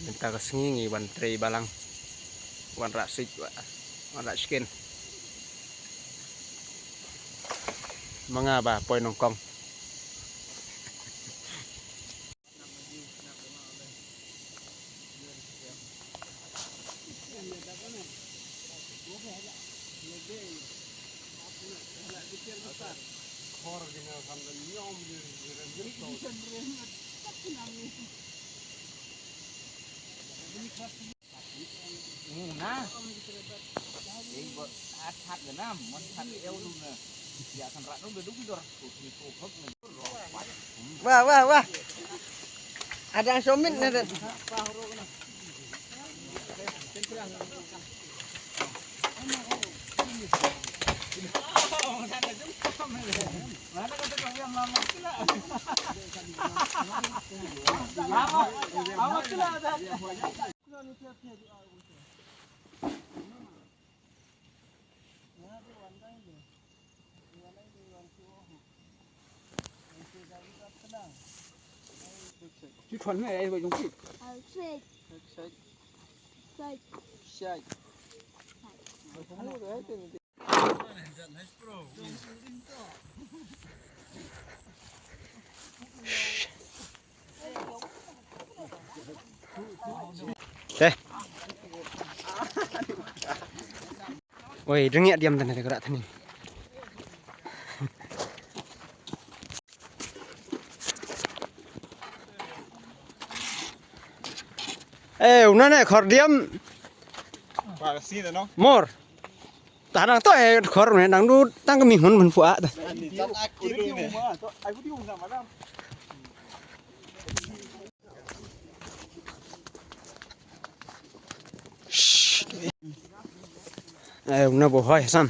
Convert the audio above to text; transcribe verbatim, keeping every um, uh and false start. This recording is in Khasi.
Mynta ka sngi ngi wan trei balang. Wan rah sik, wan rah chicken. Ma nga ba poi nongkong. Wah, wah, wah. Ada yang somit na, Dan. Te. Oi, deng ïa diam tane, te kra tane. Eh, una ne khor diam. Ba ka si da no. Mor. Ta nang to, eh, khor ne nang du tang ka mi hun mun fu a ta. Shh. Eh, una bo hoi sam.